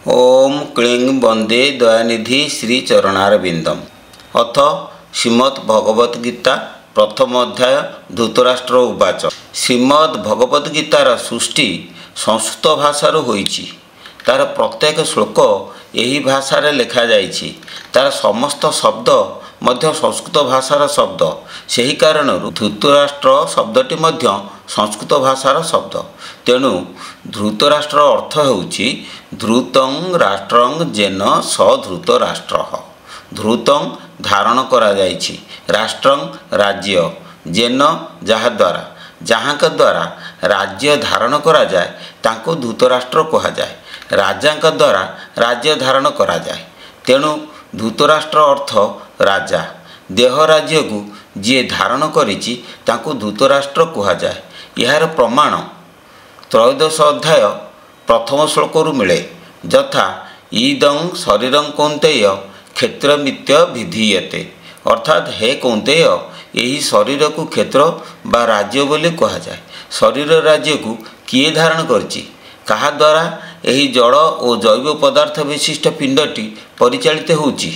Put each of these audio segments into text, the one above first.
ଓମ୍ କ୍ଳିଂ ବନ୍ଦେ ଦୟାନିଧି ଶ୍ରୀ ଚରଣାରବିନ୍ଦମ୍। ଅଥ ଶ୍ରୀମଦ୍ ଭଗବଦ୍ ଗୀତା, ପ୍ରଥମ ଅଧ୍ୟାୟ, ଧୃତରାଷ୍ଟ୍ର ଉବାଚ। ଶ୍ରୀମଦ୍ ଭଗବଦ୍ ଗୀତାର ସୃଷ୍ଟି ସଂସ୍କୃତ ଭାଷାରୁ ହୋଇଛି। ତାର ପ୍ରତ୍ୟେକ ଶ୍ଲୋକ ଏହି ଭାଷାରେ ଲେଖାଯାଇଛି। ତାର ସମସ୍ତ ଶବ୍ଦ ମଧ୍ୟ ସଂସ୍କୃତ ଭାଷାର ଶବ୍ଦ। ସେହି କାରଣରୁ ଧୃତରାଷ୍ଟ୍ର ଶବ୍ଦଟି ମଧ୍ୟ ସଂସ୍କୃତ ଭାଷାର ଶବ୍ଦ। ତେଣୁ ଧୃତରାଷ୍ଟ୍ର ଅର୍ଥ ହେଉଛି ଧୃତଂ ରାଷ୍ଟ୍ରଂ ଯେନ ସ ଧୃତରାଷ୍ଟ୍ର। ଧୃତଂ ଧାରଣ କରାଯାଇଛି, ରାଷ୍ଟ୍ରଂ ରାଜ୍ୟ, ଯେନ ଯାହାଦ୍ୱାରା, ଯାହାଙ୍କ ଦ୍ୱାରା ରାଜ୍ୟ ଧାରଣ କରାଯାଏ ତାଙ୍କୁ ଧୃତରାଷ୍ଟ୍ର କୁହାଯାଏ। ରାଜାଙ୍କ ଦ୍ୱାରା ରାଜ୍ୟ ଧାରଣ କରାଯାଏ। ତେଣୁ ଧୃତରାଷ୍ଟ୍ର ଅର୍ଥ ରାଜା। ଦେହ ରାଜ୍ୟକୁ ଯିଏ ଧାରଣ କରିଛି ତାଙ୍କୁ ଧୃତରାଷ୍ଟ୍ର କୁହାଯାଏ। ଏହାର ପ୍ରମାଣ ତ୍ରୟୋଦଶ ଅଧ୍ୟାୟ ପ୍ରଥମ ଶ୍ଲୋକରୁ ମିଳେ, ଯଥା ଇଦଂ ଶରୀରଂ କୌନ୍ତେୟ କ୍ଷେତ୍ରମିତ୍ୟ ବିଧୀୟତେ। ଅର୍ଥାତ୍ ହେ କୌନ୍ତେୟ, ଏହି ଶରୀରକୁ କ୍ଷେତ୍ର ବା ରାଜ୍ୟ ବୋଲି କୁହାଯାଏ। ଶରୀର ରାଜ୍ୟକୁ କିଏ ଧାରଣ କରିଛି? କାହା ଦ୍ୱାରା ଏହି ଜଡ଼ ଓ ଜୈବ ପଦାର୍ଥ ବିଶିଷ୍ଟ ପିଣ୍ଡଟି ପରିଚାଳିତ ହେଉଛି?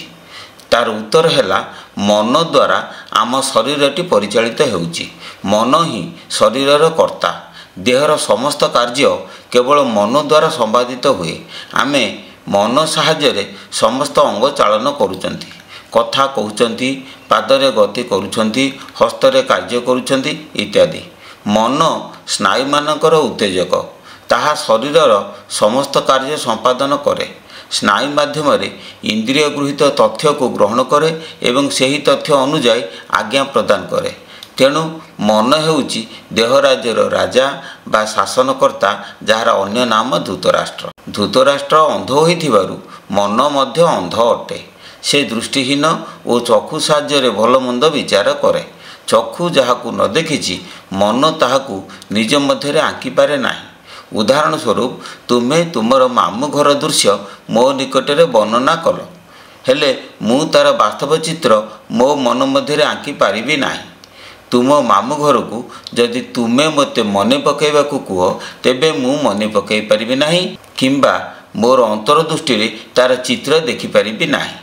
ତାର ଉତ୍ତର ହେଲା, ମନ ଦ୍ୱାରା ଆମ ଶରୀରଟି ପରିଚାଳିତ ହେଉଛି। ମନ ହିଁ ଶରୀରର କର୍ତ୍ତା। ଦେହର ସମସ୍ତ କାର୍ଯ୍ୟ କେବଳ ମନ ଦ୍ୱାରା ସମ୍ପାଦିତ ହୁଏ। ଆମେ ମନ ସାହାଯ୍ୟରେ ସମସ୍ତ ଅଙ୍ଗ ଚାଳନ କରୁଛନ୍ତି, କଥା କହୁଛନ୍ତି, ପାଦରେ ଗତି କରୁଛନ୍ତି, ହସ୍ତରେ କାର୍ଯ୍ୟ କରୁଛନ୍ତି ଇତ୍ୟାଦି। ମନ ସ୍ନାୟୁମାନଙ୍କର ଉତ୍ତେଜକ। ତାହା ଶରୀରର ସମସ୍ତ କାର୍ଯ୍ୟ ସମ୍ପାଦନ କରେ। ସ୍ନାୟୁ ମାଧ୍ୟମରେ ଇନ୍ଦ୍ରିୟ ଗୃହୀତ ତଥ୍ୟକୁ ଗ୍ରହଣ କରେ ଏବଂ ସେହି ତଥ୍ୟ ଅନୁଯାୟୀ ଆଜ୍ଞା ପ୍ରଦାନ କରେ। ତେଣୁ ମନ ହେଉଛି ଦେହ ରାଜ୍ୟର ରାଜା ବା ଶାସନକର୍ତ୍ତା, ଯାହାର ଅନ୍ୟ ନାମ ଧୃତରାଷ୍ଟ୍ର। ଧୃତରାଷ୍ଟ୍ର ଅନ୍ଧ ହୋଇଥିବାରୁ ମନ ମଧ୍ୟ ଅନ୍ଧ ଅଟେ। ସେ ଦୃଷ୍ଟିହୀନ ଓ ଚକ୍ଷୁ ସାହାଯ୍ୟରେ ଭଲମନ୍ଦ ବିଚାର କରେ। ଚକ୍ଷୁ ଯାହାକୁ ନ ଦେଖିଛି, ମନ ତାହାକୁ ନିଜ ମଧ୍ୟରେ ଆଙ୍କିପାରେ ନାହିଁ। ଉଦାହରଣ ସ୍ୱରୂପ, ତୁମେ ତୁମର ମାମୁଁ ଘର ଦୃଶ୍ୟ ମୋ ନିକଟରେ ବର୍ଣ୍ଣନା କଲ, ହେଲେ ମୁଁ ତାର ବାସ୍ତବ ଚିତ୍ର ମୋ ମନ ମଧ୍ୟରେ ଆଙ୍କି ପାରିବି ନାହିଁ। ତୁମ ମାମୁଁ ଘରକୁ ଯଦି ତୁମେ ମୋତେ ମନେ ପକାଇବାକୁ କୁହ, ତେବେ ମୁଁ ମନେ ପକାଇ ପାରିବି ନାହିଁ କିମ୍ବା ମୋର ଅନ୍ତର୍ଦୃଷ୍ଟିରେ ତାର ଚିତ୍ର ଦେଖିପାରିବି ନାହିଁ।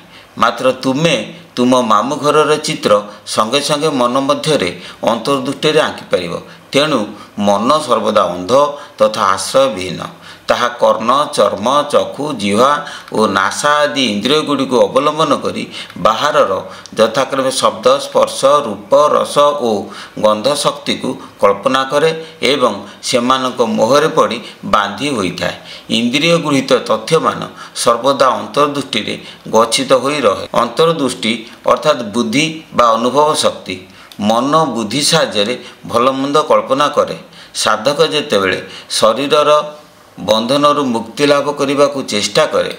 ମାତ୍ର ତୁମେ ତୁମ ମାମୁଁ ଘରର ଚିତ୍ର ସଙ୍ଗେ ସଙ୍ଗେ ମନ ମଧ୍ୟରେ ଅନ୍ତର୍ଦୃଷ୍ଟିରେ ଆଙ୍କିପାରିବ। ତେଣୁ ମନ ସର୍ବଦା ଅନ୍ଧ ତଥା ଆଶ୍ରୟବିହୀନ। ତାହା କର୍ଣ୍ଣ, ଚର୍ମ, ଚକ୍ଷୁ, ଜିହ୍ୱା ଓ ନାସା ଆଦି ଇନ୍ଦ୍ରିୟଗୁଡ଼ିକୁ ଅବଲମ୍ବନ କରି ବାହାରର ଯଥାକ୍ରମେ ଶବ୍ଦ, ସ୍ପର୍ଶ, ରୂପ, ରସ ଓ ଗନ୍ଧ ଶକ୍ତିକୁ କଳ୍ପନା କରେ ଏବଂ ସେମାନଙ୍କ ମୋହରେ ପଡ଼ି ବାନ୍ଧି ହୋଇଥାଏ। ଇନ୍ଦ୍ରିୟ ଗୃହୀତ ତଥ୍ୟମାନ ସର୍ବଦା ଅନ୍ତର୍ଦୃଷ୍ଟିରେ ଗଚ୍ଛିତ ହୋଇ ରହେ। ଅନ୍ତର୍ଦୃଷ୍ଟି ଅର୍ଥାତ୍ ବୁଦ୍ଧି ବା ଅନୁଭବ ଶକ୍ତି। ମନ ବୁଦ୍ଧି ସାହାଯ୍ୟରେ ଭଲମନ୍ଦ କଳ୍ପନା କରେ। ସାଧକ ଯେତେବେଳେ ଶରୀରର ବନ୍ଧନରୁ ମୁକ୍ତି ଲାଭ କରିବାକୁ ଚେଷ୍ଟା କରେ,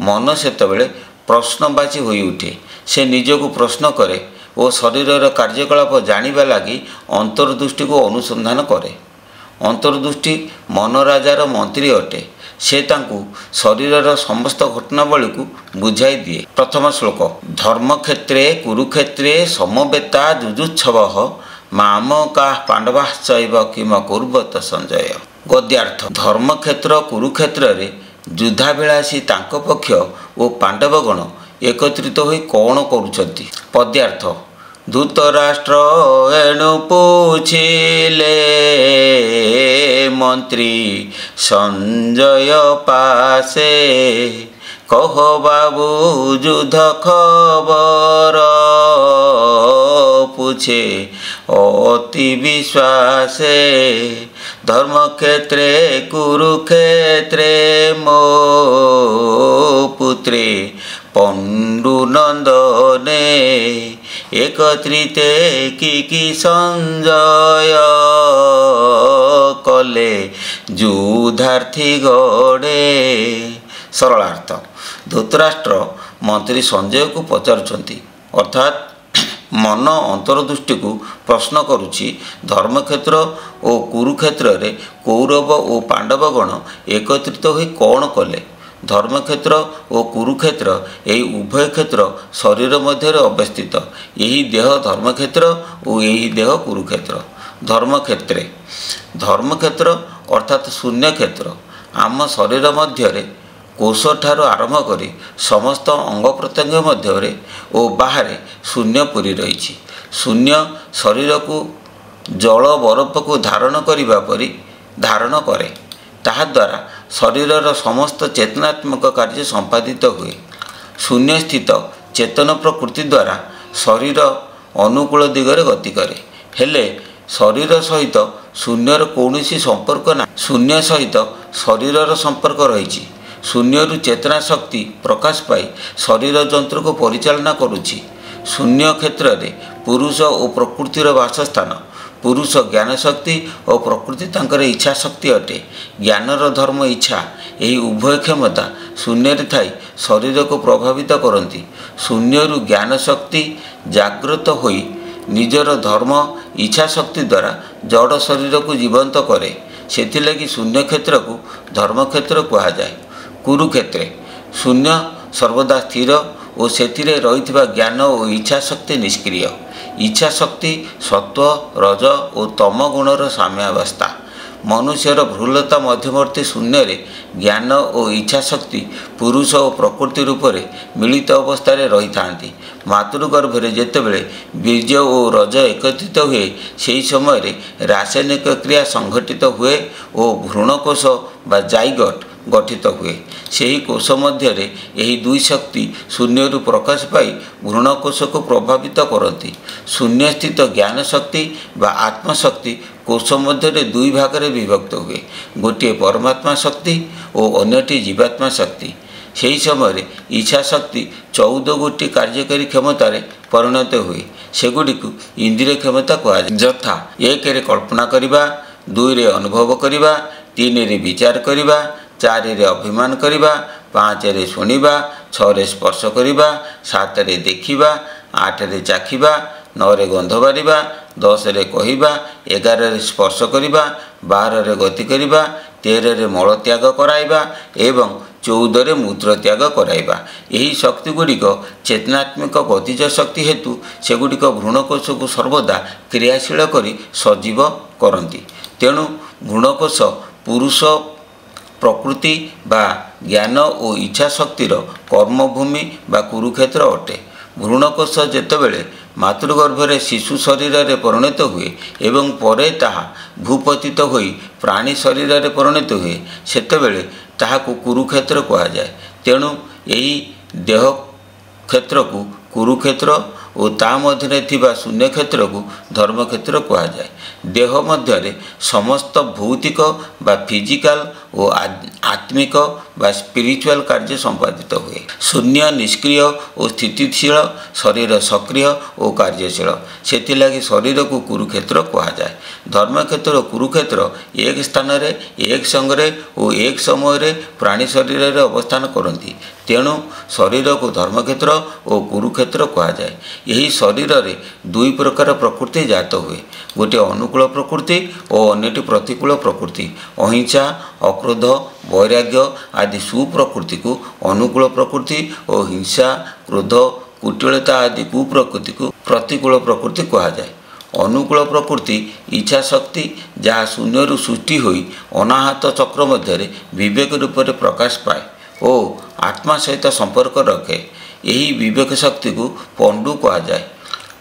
ମନ ସେତେବେଳେ ପ୍ରଶ୍ନବାଚୀ ହୋଇଉଠେ। ସେ ନିଜକୁ ପ୍ରଶ୍ନ କରେ ଓ ଶରୀରର କାର୍ଯ୍ୟକଳାପ ଜାଣିବା ଲାଗି ଅନ୍ତର୍ଦୃଷ୍ଟିକୁ ଅନୁସନ୍ଧାନ କରେ। ଅନ୍ତର୍ଦୃଷ୍ଟି ମନରାଜାର ମନ୍ତ୍ରୀ ଅଟେ। ସେ ତାଙ୍କୁ ଶରୀରର ସମସ୍ତ ଘଟଣାବଳୀକୁ ବୁଝାଇ ଦିଏ। ପ୍ରଥମ ଶ୍ଲୋକ। ଧର୍ମକ୍ଷେତ୍ରେ କୁରୁକ୍ଷେତ୍ରେ ସମବେତା ଯୁଯୁତ୍ସବଃ ମାମକା ପାଣ୍ଡବାଶ୍ଚୈବ କିମ କୁର୍ବତ ସଞ୍ଜୟ। ଗଦ୍ୟାର୍ଥ, ଧର୍ମକ୍ଷେତ୍ର କୁରୁକ୍ଷେତ୍ରରେ ଯୁଦ୍ଧାଭିଳାଷୀ ତାଙ୍କ ପକ୍ଷ ଓ ପାଣ୍ଡବଗଣ ଏକତ୍ରିତ ହୋଇ କ'ଣ କରୁଛନ୍ତି? ପଦ୍ୟାର୍ଥ, ଧୃତରାଷ୍ଟ୍ର ଏଣୁ ପୁଛିଲେ ମନ୍ତ୍ରୀ ସଞ୍ଜୟ ପାଶେ, କହ ବାବୁ ଯୁଦ୍ଧ ଖବର ପୁଛେ ଅତି ବିଶ୍ୱାସେ। ଧର୍ମକ୍ଷେତ୍ରେ କୁରୁକ୍ଷେତ୍ରେ ମୋ ପୁତ୍ରେ ପଣ୍ଡୁନନ୍ଦନେ ଏକତ୍ରିତେ କି କି ସଞ୍ଜୟ କଲେ ଯୁଦ୍ଧାର୍ଥୀ ଗଡ଼େ। ସରଳାର୍ଥ, ଧୃତରାଷ୍ଟ୍ର ମନ୍ତ୍ରୀ ସଞ୍ଜୟକୁ ପଚାରୁଛନ୍ତି, ଅର୍ଥାତ୍ ମନ ଅନ୍ତର୍ଦୃଷ୍ଟିକୁ ପ୍ରଶ୍ନ କରୁଛି, ଧର୍ମକ୍ଷେତ୍ର ଓ କୁରୁକ୍ଷେତ୍ରରେ କୌରବ ଓ ପାଣ୍ଡବଗଣ ଏକତ୍ରିତ ହୋଇ କ'ଣ କଲେ? ଧର୍ମକ୍ଷେତ୍ର ଓ କୁରୁକ୍ଷେତ୍ର ଏହି ଉଭୟ କ୍ଷେତ୍ର ଶରୀର ମଧ୍ୟରେ ଅବସ୍ଥିତ। ଏହି ଦେହ ଧର୍ମକ୍ଷେତ୍ର ଓ ଏହି ଦେହ କୁରୁକ୍ଷେତ୍ର। ଧର୍ମକ୍ଷେତ୍ରେ, ଧର୍ମକ୍ଷେତ୍ର ଅର୍ଥାତ୍ ଶୂନ୍ୟ କ୍ଷେତ୍ର। ଆମ ଶରୀର ମଧ୍ୟରେ କୋଷଠାରୁ ଆରମ୍ଭ କରି ସମସ୍ତ ଅଙ୍ଗ ପ୍ରତ୍ୟଙ୍ଗ ମଧ୍ୟରେ ଓ ବାହାରେ ଶୂନ୍ୟ ପୂରି ରହିଛି। ଶୂନ୍ୟ ଶରୀରକୁ ଜଳ ବରଫକୁ ଧାରଣ କରିବା ପରି ଧାରଣ କରେ। ତାହାଦ୍ୱାରା ଶରୀରର ସମସ୍ତ ଚେତନାତ୍ମକ କାର୍ଯ୍ୟ ସମ୍ପାଦିତ ହୁଏ। ଶୂନ୍ୟସ୍ଥିତ ଚେତନ ପ୍ରକୃତି ଦ୍ୱାରା ଶରୀର ଅନୁକୂଳ ଦିଗରେ ଗତି କରେ। ହେଲେ ଶରୀର ସହିତ ଶୂନ୍ୟର କୌଣସି ସମ୍ପର୍କ ନାହିଁ। ଶୂନ୍ୟ ସହିତ ଶରୀରର ସମ୍ପର୍କ ରହିଛି। ଶୂନ୍ୟରୁ ଚେତନା ଶକ୍ତି ପ୍ରକାଶ ପାଇ ଶରୀର ଯନ୍ତ୍ରକୁ ପରିଚାଳନା କରୁଛି। ଶୂନ୍ୟ କ୍ଷେତ୍ରରେ ପୁରୁଷ ଓ ପ୍ରକୃତିର ବାସସ୍ଥାନ। ପୁରୁଷ ଜ୍ଞାନଶକ୍ତି ଓ ପ୍ରକୃତି ତାଙ୍କର ଇଚ୍ଛା ଶକ୍ତି ଅଟେ। ଜ୍ଞାନର ଧର୍ମ ଇଚ୍ଛା। ଏହି ଉଭୟ କ୍ଷମତା ଶୂନ୍ୟରେ ଥାଇ ଶରୀରକୁ ପ୍ରଭାବିତ କରନ୍ତି। ଶୂନ୍ୟରୁ ଜ୍ଞାନଶକ୍ତି ଜାଗ୍ରତ ହୋଇ ନିଜର ଧର୍ମ ଇଚ୍ଛା ଶକ୍ତି ଦ୍ୱାରା ଜଡ଼ ଶରୀରକୁ ଜୀବନ୍ତ କରେ। ସେଥିଲାଗି ଶୂନ୍ୟ କ୍ଷେତ୍ରକୁ ଧର୍ମକ୍ଷେତ୍ର କୁହାଯାଏ। କୁରୁକ୍ଷେତ୍ରେ ଶୂନ୍ୟ ସର୍ବଦା ସ୍ଥିର ଓ ସେଥିରେ ରହିଥିବା ଜ୍ଞାନ ଓ ଇଚ୍ଛା ଶକ୍ତି ନିଷ୍କ୍ରିୟ। ଇଚ୍ଛା ଶକ୍ତି ସତ୍ତ୍ୱ, ରଜ ଓ ତମ ଗୁଣର ସାମ୍ୟାବସ୍ଥା। ମନୁଷ୍ୟର ଭ୍ରୂଲତା ମଧ୍ୟବର୍ତ୍ତୀ ଶୂନ୍ୟରେ ଜ୍ଞାନ ଓ ଇଚ୍ଛା ଶକ୍ତି ପୁରୁଷ ଓ ପ୍ରକୃତି ରୂପରେ ମିଳିତ ଅବସ୍ଥାରେ ରହିଥାନ୍ତି। ମାତୃଗର୍ଭରେ ଯେତେବେଳେ ବୀର୍ଯ୍ୟ ଓ ରଜ ଏକତ୍ରିତ ହୁଏ, ସେହି ସମୟରେ ରାସାୟନିକ କ୍ରିୟା ସଂଘଟିତ ହୁଏ ଓ ଭ୍ରୂଣକୋଷ ବା ଜାଇଗଟ୍ ଗଠିତ ହୁଏ। ସେହି କୋଷ ମଧ୍ୟରେ ଏହି ଦୁଇ ଶକ୍ତି ଶୂନ୍ୟରୁ ପ୍ରକାଶ ପାଇ ଭ୍ରୂଣକୋଷକୁ ପ୍ରଭାବିତ କରନ୍ତି। ଶୂନ୍ୟସ୍ଥିତ ଜ୍ଞାନଶକ୍ତି ବା ଆତ୍ମଶକ୍ତି କୋଷ ମଧ୍ୟରେ ଦୁଇ ଭାଗରେ ବିଭକ୍ତ ହୁଏ। ଗୋଟିଏ ପରମାତ୍ମା ଶକ୍ତି ଓ ଅନ୍ୟଟି ଜୀବାତ୍ମା ଶକ୍ତି। ସେହି ସମୟରେ ଇଚ୍ଛା ଶକ୍ତି 14 ଗୋଟି କାର୍ଯ୍ୟକାରୀ କ୍ଷମତାରେ ପରିଣତ ହୁଏ। ସେଗୁଡ଼ିକୁ ଇନ୍ଦ୍ରିୟ କ୍ଷମତା କୁହାଯାଏ। ଯଥା 1ରେ କଳ୍ପନା କରିବା, 2ରେ ଅନୁଭବ କରିବା, 3ରେ ବିଚାର କରିବା, 4ରେ ଅଭିମାନ କରିବା, 5ରେ ଶୁଣିବା, 6ରେ ସ୍ପର୍ଶ କରିବା, 7ରେ ଦେଖିବା, 8ରେ ଚାଖିବା, 9ରେ ଗନ୍ଧ ବାରିବା, 10ରେ କହିବା, 11ରେ ସ୍ପର୍ଶ କରିବା, 12ରେ ଗତି କରିବା, 13ରେ ମଳତ୍ୟାଗ କରାଇବା ଏବଂ 14ରେ ମୂତ୍ର ତ୍ୟାଗ କରାଇବା। ଏହି ଶକ୍ତି ଗୁଡ଼ିକ ଚେତନାତ୍ମକ ଗତିଜ ଶକ୍ତି ହେତୁ ସେଗୁଡ଼ିକ ଭ୍ରୂଣକୋଷକୁ ସର୍ବଦା କ୍ରିୟାଶୀଳ କରି ସଜୀବ କରନ୍ତି। ତେଣୁ ଭ୍ରୂଣକୋଷ ପୁରୁଷ ପ୍ରକୃତି ବା ଜ୍ଞାନ ଓ ଇଚ୍ଛା ଶକ୍ତିର କର୍ମଭୂମି ବା କୁରୁକ୍ଷେତ୍ର ଅଟେ। ଭ୍ରୂଣକୋଷ ଯେତେବେଳେ ମାତୃଗର୍ଭରେ ଶିଶୁ ଶରୀରରେ ପରିଣତ ହୁଏ ଏବଂ ପରେ ତାହା ଭୂପତିତ ହୋଇ ପ୍ରାଣୀ ଶରୀରରେ ପରିଣତ ହୁଏ, ସେତେବେଳେ ତାହାକୁ କୁରୁକ୍ଷେତ୍ର କୁହାଯାଏ। ତେଣୁ ଏହି ଦେହ କ୍ଷେତ୍ରକୁ କୁରୁକ୍ଷେତ୍ର ଓ ତା ମଧ୍ୟରେ ଥିବା ଶୂନ୍ୟ କ୍ଷେତ୍ରକୁ ଧର୍ମକ୍ଷେତ୍ର କୁହାଯାଏ। ଦେହ ମଧ୍ୟରେ ସମସ୍ତ ଭୌତିକ ବା ଫିଜିକାଲ ଓ ଆତ୍ମିକ ବା ସ୍ପିରିଚୁଆଲ କାର୍ଯ୍ୟ ସମ୍ପାଦିତ ହୁଏ। ଶୂନ୍ୟ ନିଷ୍କ୍ରିୟ ଓ ସ୍ଥିତିଶୀଳ, ଶରୀର ସକ୍ରିୟ ଓ କାର୍ଯ୍ୟଶୀଳ। ସେଥିଲାଗି ଶରୀରକୁ କୁରୁକ୍ଷେତ୍ର କୁହାଯାଏ। ଧର୍ମକ୍ଷେତ୍ର ଓ କୁରୁକ୍ଷେତ୍ର ଏକ ସ୍ଥାନରେ, ଏକ ସଙ୍ଗରେ ଓ ଏକ ସମୟରେ ପ୍ରାଣୀ ଶରୀରରେ ଅବସ୍ଥାନ କରନ୍ତି। ତେଣୁ ଶରୀରକୁ ଧର୍ମକ୍ଷେତ୍ର ଓ କୁରୁକ୍ଷେତ୍ର କୁହାଯାଏ। ଏହି ଶରୀରରେ ଦୁଇ ପ୍ରକାର ପ୍ରକୃତି ଜାତ ହୁଏ। ଗୋଟିଏ ଅନୁକୂଳ ପ୍ରକୃତି ଓ ଅନ୍ୟଟି ପ୍ରତିକୂଳ ପ୍ରକୃତି। ଅହିଂସା, ଅକ୍ରୋଧ, ବୈରାଗ୍ୟ ଆଦି ସୁପ୍ରକୃତିକୁ ଅନୁକୂଳ ପ୍ରକୃତି ଓ ହିଂସା, କ୍ରୋଧ, କୁଟିଳତା ଆଦି କୁପ୍ରକୃତିକୁ ପ୍ରତିକୂଳ ପ୍ରକୃତି କୁହାଯାଏ। ଅନୁକୂଳ ପ୍ରକୃତି ଇଚ୍ଛା ଶକ୍ତି, ଯାହା ଶୂନ୍ୟରୁ ସୃଷ୍ଟି ହୋଇ ଅନାହତ ଚକ୍ର ମଧ୍ୟରେ ବିବେକ ରୂପରେ ପ୍ରକାଶ ପାଏ ଓ ଆତ୍ମା ସହିତ ସମ୍ପର୍କ ରଖେ। ଏହି ବିବେକ ଶକ୍ତିକୁ ପଣ୍ଡୁ କୁହାଯାଏ।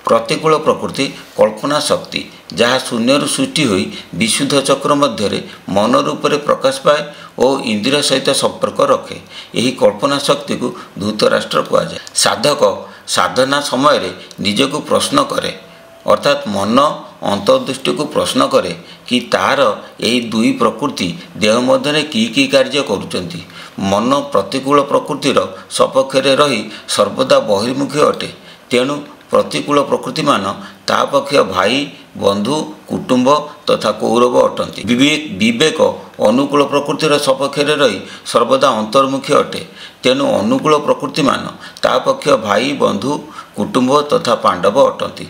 ପ୍ରତିକୂଳ ପ୍ରକୃତି କଳ୍ପନା ଶକ୍ତି, ଯାହା ଶୂନ୍ୟରୁ ସୃଷ୍ଟି ହୋଇ ବିଶୁଦ୍ଧ ଚକ୍ର ମଧ୍ୟରେ ମନ ରୂପରେ ପ୍ରକାଶ ପାଏ ଓ ଇନ୍ଦ୍ରିୟ ସହିତ ସମ୍ପର୍କ ରଖେ। ଏହି କଳ୍ପନା ଶକ୍ତିକୁ ଧୃତରାଷ୍ଟ୍ର କୁହାଯାଏ। ସାଧକ ସାଧନା ସମୟରେ ନିଜକୁ ପ୍ରଶ୍ନ କରେ, ଅର୍ଥାତ୍ ମନ ଅନ୍ତର୍ଦୃଷ୍ଟିକୁ ପ୍ରଶ୍ନ କରେ କି ତାର ଏହି ଦୁଇ ପ୍ରକୃତି ଦେହ ମଧ୍ୟରେ କି କି କାର୍ଯ୍ୟ କରୁଛନ୍ତି। ମନ ପ୍ରତିକୂଳ ପ୍ରକୃତିର ସପକ୍ଷରେ ରହି ସର୍ବଦା ବହିର୍ମୁଖୀ ଅଟେ। ତେଣୁ ପ୍ରତିକୂଳ ପ୍ରକୃତିମାନ ତା ପକ୍ଷ ଭାଇ, ବନ୍ଧୁ, କୁଟୁମ୍ବ ତଥା କୌରବ ଅଟନ୍ତି। ବିବେକ ଅନୁକୂଳ ପ୍ରକୃତିର ସପକ୍ଷରେ ରହି ସର୍ବଦା ଅନ୍ତର୍ମୁଖୀ ଅଟେ। ତେଣୁ ଅନୁକୂଳ ପ୍ରକୃତିମାନ ତା ପକ୍ଷ ଭାଇ, ବନ୍ଧୁ, କୁଟୁମ୍ବ ତଥା ପାଣ୍ଡବ ଅଟନ୍ତି।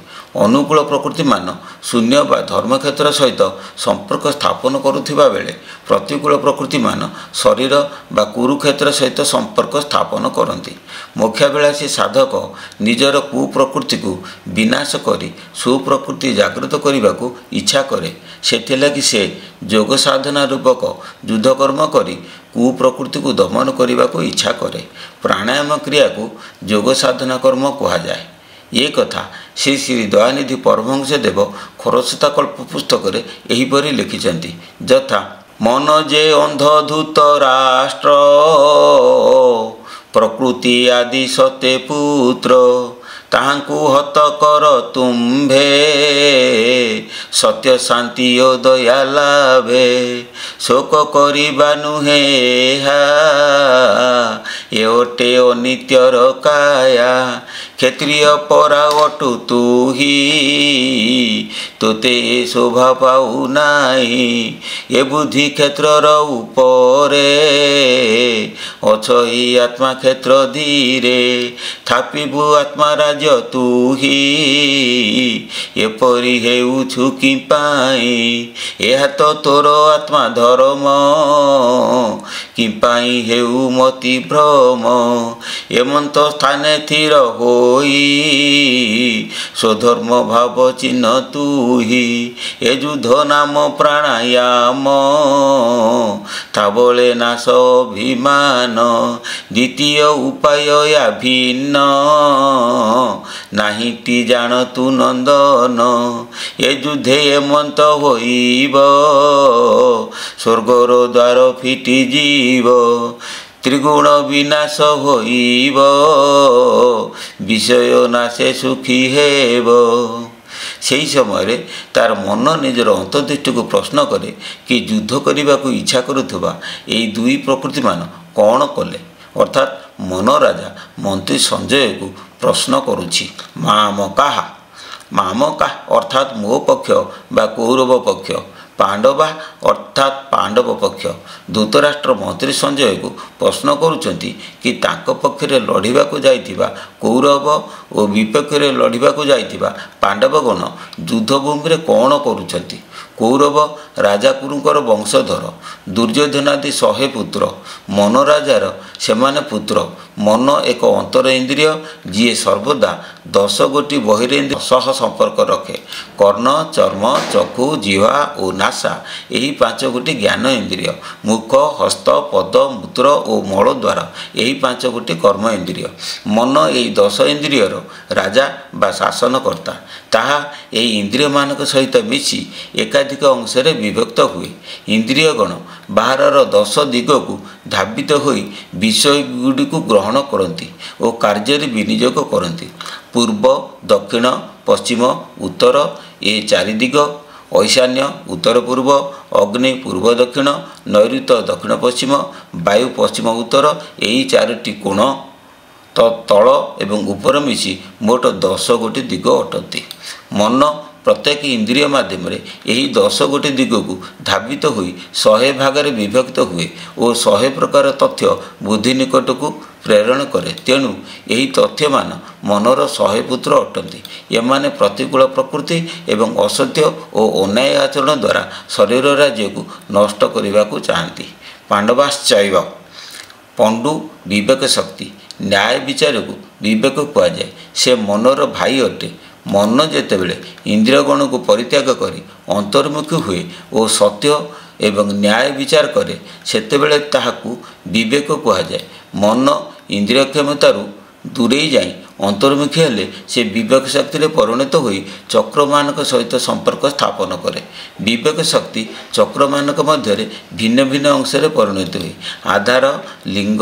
ଅନୁକୂଳ ପ୍ରକୃତିମାନ ଶୂନ୍ୟ ବା ଧର୍ମକ୍ଷେତ୍ର ସହିତ ସମ୍ପର୍କ ସ୍ଥାପନ କରୁଥିବା ବେଳେ ପ୍ରତିକୂଳ ପ୍ରକୃତିମାନ ଶରୀର ବା କୁରୁକ୍ଷେତ୍ର ସହିତ ସମ୍ପର୍କ ସ୍ଥାପନ କରନ୍ତି। ମୋକ୍ଷାଭିଳାଷୀ ସାଧକ ନିଜର କୁପ୍ରକୃତିକୁ ବିନାଶ କରି ସୁପ୍ରକୃତି ଜାଗ୍ରତ କରିବାକୁ ଇଚ୍ଛା କରେ। ସେଥିଲାଗି ସେ ଯୋଗ ସାଧନା ରୂପକ ଯୁଦ୍ଧକର୍ମ କରି କୁପ୍ରକୃତିକୁ ଦମନ କରିବାକୁ ଇଚ୍ଛା କରେ। ପ୍ରାଣାୟାମ କ୍ରିୟାକୁ ଯୋଗ ସାଧନା କର୍ମ କୁହାଯାଏ। ଏ କଥା ଶ୍ରୀ ଶ୍ରୀ ଦୟାନିଧି ପରମହଂସ ଦେବ ଖରସ୍ରୋତା କଳ୍ପ ପୁସ୍ତକରେ ଏହିପରି ଲେଖିଛନ୍ତି, ଯଥା: ମନ ଯେ ଅନ୍ଧ ଧୂତ ରାଷ୍ଟ୍ର, ପ୍ରକୃତି ଆଦି ସତେ ପୁତ୍ର, ତାହାଙ୍କୁ ହତ କର ତୁମ୍ଭେ, ସତ୍ୟ ଶାନ୍ତି ଓ ଦୟା ଲାଭେ। ଶୋକ କରିବା ନୁହେଁ ଏହା, ଏ ଅଟେ ଅନିତ୍ୟର କାୟା। କ୍ଷତ୍ରିୟ ପରା ଅଟୁ ତୁହି, ତୋତେ ଏ ଶୋଭା ପାଉନାହିଁ। ଏ ବୁଦ୍ଧି କ୍ଷେତ୍ରର ଉପରେ, ଅଛଇ ଆତ୍ମା କ୍ଷେତ୍ର ଧୀରେ। ଥାପିବୁ ଆତ୍ମା ରାଜ୍ୟ ତୁହି, ଏପରି ହେଉଛୁ କି ପାଇଁ? ଏହା ତ ତୋର ଆତ୍ମା ଧର୍ମ, କି ପାଇଁ ହେଉ ମତି ଭ୍ରମ? ଏମନ୍ତ ସ୍ଥାନେ ଥିର ହୋଇ, ସ୍ୱଧର୍ମ ଭାବ ଚିହ୍ନ ତୁହି। ଏ ଯୁଦ୍ଧ ନାମ ପ୍ରାଣାୟାମ, ତା ବଳେ ନାଶ ଅଭିମାନ। ଦ୍ୱିତୀୟ ଉପାୟ ୟା ଭିନ୍ନ ନାହିଁଟି ଜାଣ ତୁ ନନ୍ଦନ। ଏ ଯୁଦ୍ଧେ ଏମନ୍ତ ହୋଇବ, ସ୍ୱର୍ଗର ଦ୍ୱାର ଫିଟିଯିବ। ତ୍ରିଗୁଣ ବିନାଶ ହୋଇବ, ବିଷୟ ନାଶେ ସୁଖୀ ହେବ। ସେହି ସମୟରେ ତାର ମନ ନିଜର ଅନ୍ତର୍ଦୃଷ୍ଟିକୁ ପ୍ରଶ୍ନ କରେ କି ଯୁଦ୍ଧ କରିବାକୁ ଇଚ୍ଛା କରୁଥିବା ଏହି ଦୁଇ ପ୍ରକୃତିମାନ କ'ଣ କଲେ? ଅର୍ଥାତ୍ ମନ ରାଜା ମନ୍ତ୍ରୀ ସଞ୍ଜୟକୁ ପ୍ରଶ୍ନ କରୁଛି। ମାମ କାହା, ମାମ କାହା ଅର୍ଥାତ୍ ମୋ ପକ୍ଷ ବା କୌରବ ପକ୍ଷ, ପାଣ୍ଡବା ଅର୍ଥାତ୍ ପାଣ୍ଡବ ପକ୍ଷ। ଧୃତରାଷ୍ଟ୍ର ମନ୍ତ୍ରୀ ସଞ୍ଜୟକୁ ପ୍ରଶ୍ନ କରୁଛନ୍ତି କି ତାଙ୍କ ପକ୍ଷରେ ଲଢ଼ିବାକୁ ଯାଇଥିବା କୌରବ ଓ ବିପକ୍ଷରେ ଲଢ଼ିବାକୁ ଯାଇଥିବା ପାଣ୍ଡବଗଣ ଯୁଦ୍ଧଭୂମିରେ କ'ଣ କରୁଛନ୍ତି? କୌରବ ରାଜା କୁରୁଙ୍କର ବଂଶଧର, ଦୁର୍ଯ୍ୟୋଧନାଦି 100 ପୁତ୍ର। ମନ ରାଜାର ସେମାନେ ପୁତ୍ର। ମନ ଏକ ଅନ୍ତର ଇନ୍ଦ୍ରିୟ, ଯିଏ ସର୍ବଦା 10 ଗୋଟି ବହିରେନ୍ଦ୍ରିୟ ସହ ସମ୍ପର୍କ ରଖେ। କର୍ଣ୍ଣ, ଚର୍ମ, ଚକ୍ଷୁ, ଜିହ୍ୱା ଓ ନାସା ଏହି 5 ଗୋଟି ଜ୍ଞାନ ଇନ୍ଦ୍ରିୟ। ମୁଖ, ହସ୍ତ, ପଦ, ମୂତ୍ର ଓ ମଳଦ୍ୱାର ଏହି 5 ଗୋଟି କର୍ମ ଇନ୍ଦ୍ରିୟ। ମନ ଏହି 10 ଇନ୍ଦ୍ରିୟର ରାଜା ବା ଶାସନକର୍ତ୍ତା। ତାହା ଏହି ଇନ୍ଦ୍ରିୟମାନଙ୍କ ସହିତ ମିଶି ଏକାଧିକ ଅଂଶରେ ବିଭକ୍ତ ହୁଏ। ଇନ୍ଦ୍ରିୟଗଣ ବାହାରର 10 ଦିଗକୁ ଧାବିତ ହୋଇ ବିଷୟଗୁଡ଼ିକୁ ଗ୍ରହଣ କରନ୍ତି ଓ କାର୍ଯ୍ୟରେ ବିନିଯୋଗ କରନ୍ତି। ପୂର୍ବ, ଦକ୍ଷିଣ, ପଶ୍ଚିମ, ଉତ୍ତର ଏ ଚାରି ଦିଗ, ଐଶାନ୍ୟ ଉତ୍ତର ପୂର୍ବ, ଅଗ୍ନି ପୂର୍ବ ଦକ୍ଷିଣ, ନୈଋତ ଦକ୍ଷିଣ ପଶ୍ଚିମ, ବାୟୁ ପଶ୍ଚିମ ଉତ୍ତର, ଏହି ଚାରୋଟି କୋଣ ତଳ ଏବଂ ଉପର ମିଶି ମୋଟ 10 ଗୋଟି ଦିଗ ଅଟନ୍ତି। ମନ ପ୍ରତ୍ୟେକ ଇନ୍ଦ୍ରିୟ ମାଧ୍ୟମରେ ଏହି 10 ଗୋଟି ଦିଗକୁ ଧାବିତ ହୋଇ 100 ଭାଗରେ ବିଭକ୍ତ ହୁଏ ଓ 100 ପ୍ରକାର ତଥ୍ୟ ବୁଦ୍ଧି ନିକଟକୁ ପ୍ରେରଣ କରେ। ତେଣୁ ଏହି ତଥ୍ୟମାନ ମନର 100 ପୁତ୍ର ଅଟନ୍ତି। ଏମାନେ ପ୍ରତିକୂଳ ପ୍ରକୃତି ଏବଂ ଅସତ୍ୟ ଓ ଅନ୍ୟାୟ ଆଚରଣ ଦ୍ୱାରା ଶରୀର ରାଜ୍ୟକୁ ନଷ୍ଟ କରିବାକୁ ଚାହାନ୍ତି। ପାଣ୍ଡବାଶ୍ଚୈବ ପଣ୍ଡୁ ବିବେକ ଶକ୍ତି। ନ୍ୟାୟ ବିଚାରକୁ ବିବେକ କୁହାଯାଏ। ସେ ମନର ଭାଇ ଅଟେ। ମନ ଯେତେବେଳେ ଇନ୍ଦ୍ରିୟଗଣକୁ ପରିତ୍ୟାଗ କରି ଅନ୍ତର୍ମୁଖୀ ହୁଏ ଓ ସତ୍ୟ ଏବଂ ନ୍ୟାୟ ବିଚାର କରେ, ସେତେବେଳେ ତାହାକୁ ବିବେକ କୁହାଯାଏ। ମନ ଇନ୍ଦ୍ରିୟ କ୍ଷମତାରୁ ଦୂରେଇ ଯାଇ ଅନ୍ତର୍ମୁଖୀ ହେଲେ ସେ ବିବେକ ଶକ୍ତିରେ ପରିଣତ ହୋଇ ଚକ୍ରମାନଙ୍କ ସହିତ ସମ୍ପର୍କ ସ୍ଥାପନ କରେ। ବିବେକ ଶକ୍ତି ଚକ୍ରମାନଙ୍କ ମଧ୍ୟରେ ଭିନ୍ନ ଭିନ୍ନ ଅଂଶରେ ପରିଣତ ହୁଏ। ଆଧାର, ଲିଙ୍ଗ,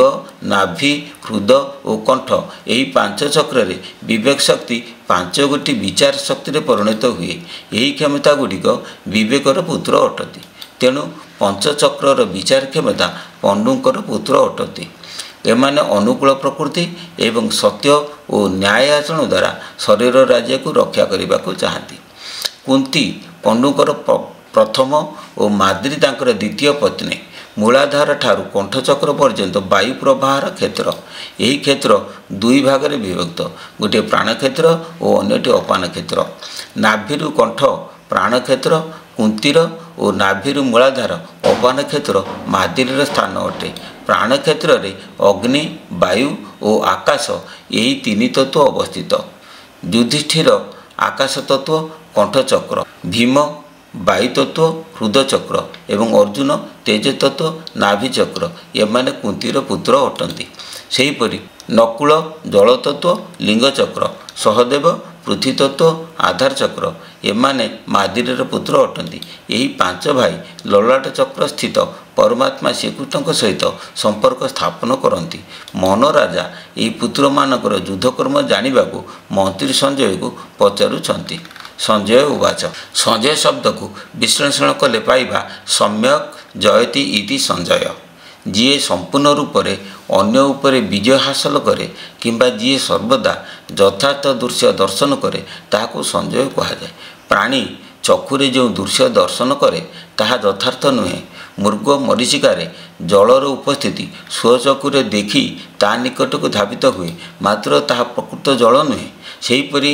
ନାଭି, ହୃଦ ଓ କଣ୍ଠ ଏହି 5 ଚକ୍ରରେ ବିବେକ ଶକ୍ତି 5 ଗୋଟି ବିଚାର ଶକ୍ତିରେ ପରିଣତ ହୁଏ। ଏହି କ୍ଷମତା ଗୁଡ଼ିକ ବିବେକର ପୁତ୍ର ଅଟନ୍ତି। ତେଣୁ ପଞ୍ଚଚକ୍ରର ବିଚାର କ୍ଷମତା ପଣ୍ଡୁଙ୍କର ପୁତ୍ର ଅଟନ୍ତି। ଏମାନେ ଅନୁକୂଳ ପ୍ରକୃତି ଏବଂ ସତ୍ୟ ଓ ନ୍ୟାୟ ଆଚରଣ ଦ୍ୱାରା ଶରୀର ରାଜ୍ୟକୁ ରକ୍ଷା କରିବାକୁ ଚାହାନ୍ତି। କୁନ୍ତି ପଣ୍ଡୁଙ୍କର ପ୍ରଥମ ଓ ମାଦ୍ରୀ ତାଙ୍କର ଦ୍ୱିତୀୟ ପତ୍ନୀ। ମୂଳାଧାର ଠାରୁ କଣ୍ଠଚକ୍ର ପର୍ଯ୍ୟନ୍ତ ବାୟୁ ପ୍ରବାହର କ୍ଷେତ୍ର। ଏହି କ୍ଷେତ୍ର 2 ଭାଗରେ ବିଭକ୍ତ, ଗୋଟିଏ ପ୍ରାଣକ୍ଷେତ୍ର ଓ ଅନ୍ୟଟି ଅପାନ କ୍ଷେତ୍ର। ନାଭିରୁ କଣ୍ଠ ପ୍ରାଣକ୍ଷେତ୍ର କୁନ୍ତୀର ଓ ନାଭିରୁ ମୂଳାଧାର ଅପାନ କ୍ଷେତ୍ର ମାଦ୍ରୀର ସ୍ଥାନ ଅଟେ। ପ୍ରାଣକ୍ଷେତ୍ରରେ ଅଗ୍ନି, ବାୟୁ ଓ ଆକାଶ ଏହି 3 ତତ୍ତ୍ୱ ଅବସ୍ଥିତ। ଯୁଧିଷ୍ଠିର ଆକାଶ ତତ୍ତ୍ୱ କଣ୍ଠଚକ୍ର, ଭୀମ ବାୟୁତତ୍ତ୍ୱ ହୃଦଚକ୍ର ଏବଂ ଅର୍ଜୁନ ତେଜତତ୍ତ୍ୱ ନାଭିଚକ୍ର। ଏମାନେ କୁନ୍ତୀର ପୁତ୍ର ଅଟନ୍ତି। ସେହିପରି ନକୁଳ ଜଳତତ୍ତ୍ୱ ଲିଙ୍ଗଚକ୍ର, ସହଦେବ ପୃଥ୍ୱୀତତ୍ତ୍ୱ ଆଧାର ଚକ୍ର। ଏମାନେ ମାଦ୍ରୀର ପୁତ୍ର ଅଟନ୍ତି। ଏହି 5 ଭାଇ ଲଲାଟ ଚକ୍ର ସ୍ଥିତ ପରମାତ୍ମା ଶ୍ରୀକୃଷ୍ଣଙ୍କ ସହିତ ସମ୍ପର୍କ ସ୍ଥାପନ କରନ୍ତି। ମନ ରାଜା ଏହି ପୁତ୍ରମାନଙ୍କର ଯୁଦ୍ଧକର୍ମ ଜାଣିବାକୁ ମନ୍ତ୍ରୀ ସଞ୍ଜୟକୁ ପଚାରୁଛନ୍ତି। ସଞ୍ଜୟ ଉବାଚ। ସଞ୍ଜୟ ଶବ୍ଦକୁ ବିଶ୍ଳେଷଣ କଲେ ପାଇବା ସମ୍ୟକ୍ ଜୟତି ଇତି ସଞ୍ଜୟ। ଯିଏ ସମ୍ପୂର୍ଣ୍ଣ ରୂପରେ ଅନ୍ୟ ଉପରେ ବିଜୟ ହାସଲ କରେ କିମ୍ବା ଯିଏ ସର୍ବଦା ଯଥାର୍ଥ ଦୃଶ୍ୟ ଦର୍ଶନ କରେ, ତାହାକୁ ସଞ୍ଜୟ କୁହାଯାଏ। ପ୍ରାଣୀ ଚକ୍ଷୁରେ ଯେଉଁ ଦୃଶ୍ୟ ଦର୍ଶନ କରେ ତାହା ଯଥାର୍ଥ ନୁହେଁ। ମୃଗ ମରୀଚିକାରେ ଜଳର ଉପସ୍ଥିତି ସ୍ୱଚକ୍ଷୁରେ ଦେଖି ତା ନିକଟକୁ ଧାବିତ ହୁଏ, ମାତ୍ର ତାହା ପ୍ରକୃତ ଜଳ ନୁହେଁ। ସେହିପରି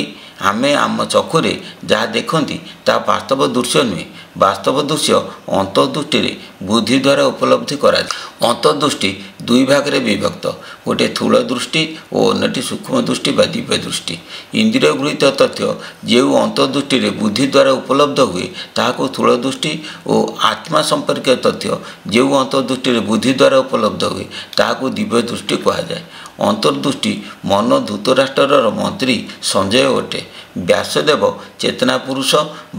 ଆମେ ଆମ ଚକ୍ଷୁରେ ଯାହା ଦେଖନ୍ତି ତାହା ବାସ୍ତବ ଦୃଶ୍ୟ ନୁହେଁ। ବାସ୍ତବ ଦୃଶ୍ୟ ଅନ୍ତର୍ଦୃଷ୍ଟିରେ ବୁଦ୍ଧି ଦ୍ୱାରା ଉପଲବ୍ଧି କରାଯାଏ। ଅନ୍ତର୍ଦୃଷ୍ଟି ଦୁଇ ଭାଗରେ ବିଭକ୍ତ, ଗୋଟିଏ ସ୍ଥୂଳ ଦୃଷ୍ଟି ଓ ଅନ୍ୟଟି ସୂକ୍ଷ୍ମ ଦୃଷ୍ଟି ବା ଦିବ୍ୟ ଦୃଷ୍ଟି। ଇନ୍ଦ୍ରିୟ ଗୃହୀତ ତଥ୍ୟ ଯେଉଁ ଅନ୍ତର୍ଦୃଷ୍ଟିରେ ବୁଦ୍ଧି ଦ୍ୱାରା ଉପଲବ୍ଧ ହୁଏ ତାହାକୁ ସ୍ଥୂଳ ଦୃଷ୍ଟି ଓ ଆତ୍ମା ସମ୍ପର୍କୀୟ ତଥ୍ୟ ଯେଉଁ ଅନ୍ତର୍ଦୃଷ୍ଟିରେ ବୁଦ୍ଧି ଦ୍ୱାରା ଉପଲବ୍ଧ ହୁଏ ତାହାକୁ ଦିବ୍ୟ ଦୃଷ୍ଟି କୁହାଯାଏ। ଅନ୍ତର୍ଦୃଷ୍ଟି ମନ ଧୃତରାଷ୍ଟ୍ରର ମନ୍ତ୍ରୀ ସଞ୍ଜୟ ଅଟେ। ବ୍ୟାସଦେବ ଚେତନା ପୁରୁଷ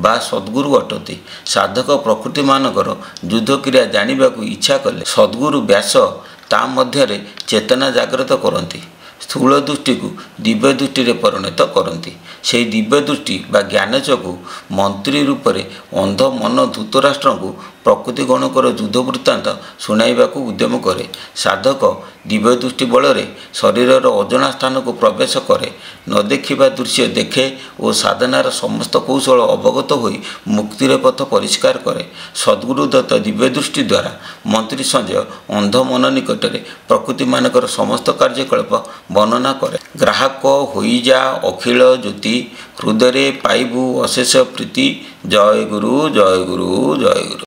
ବା ସଦ୍ଗୁରୁ ଅଟନ୍ତି। ସାଧକ ପ୍ରକୃତିମାନଙ୍କର ଯୁଦ୍ଧକ୍ରିୟା ଜାଣିବାକୁ ଇଚ୍ଛା କଲେ ସଦ୍ଗୁରୁ ବ୍ୟାସ ତା ମଧ୍ୟରେ ଚେତନା ଜାଗ୍ରତ କରନ୍ତି। ସ୍ଥୂଳ ଦୃଷ୍ଟିକୁ ଦିବ୍ୟ ଦୃଷ୍ଟିରେ ପରିଣତ କରନ୍ତି। ସେହି ଦିବ୍ୟ ଦୃଷ୍ଟି ବା ଜ୍ଞାନଚକ୍ଷୁ ମନ୍ତ୍ରୀ ରୂପରେ ଅନ୍ଧ ମନ ଧୃତରାଷ୍ଟ୍ରଙ୍କୁ ପ୍ରକୃତିଗଣଙ୍କର ଯୁଦ୍ଧ ବୃତ୍ତାନ୍ତ ଶୁଣାଇବାକୁ ଉଦ୍ୟମ କରେ। ସାଧକ ଦିବ୍ୟ ଦୃଷ୍ଟି ବଳରେ ଶରୀରର ଅଜଣା ସ୍ଥାନକୁ ପ୍ରବେଶ କରେ, ନ ଦେଖିବା ଦୃଶ୍ୟ ଦେଖେ ଓ ସାଧନାର ସମସ୍ତ କୌଶଳ ଅବଗତ ହୋଇ ମୁକ୍ତିର ପଥ ପରିଷ୍କାର କରେ। ସଦ୍ଗୁରୁ ଦତ୍ତ ଦିବ୍ୟ ଦୃଷ୍ଟି ଦ୍ୱାରା ମନ୍ତ୍ରୀ ସଞ୍ଜୟ ଅନ୍ଧ ମନ ନିକଟରେ ପ୍ରକୃତିମାନଙ୍କର ସମସ୍ତ କାର୍ଯ୍ୟକଳାପ ବର୍ଣ୍ଣନା କରେ। ଗ୍ରାହକ ହୋଇଯା ଅଖିଳ ଜ୍ୟୋତି, ହୃଦୟରେ ପାଇବୁ ଅଶେଷ ପ୍ରୀତି। ଜୟ ଗୁରୁ, ଜୟ ଗୁରୁ, ଜୟ ଗୁରୁ।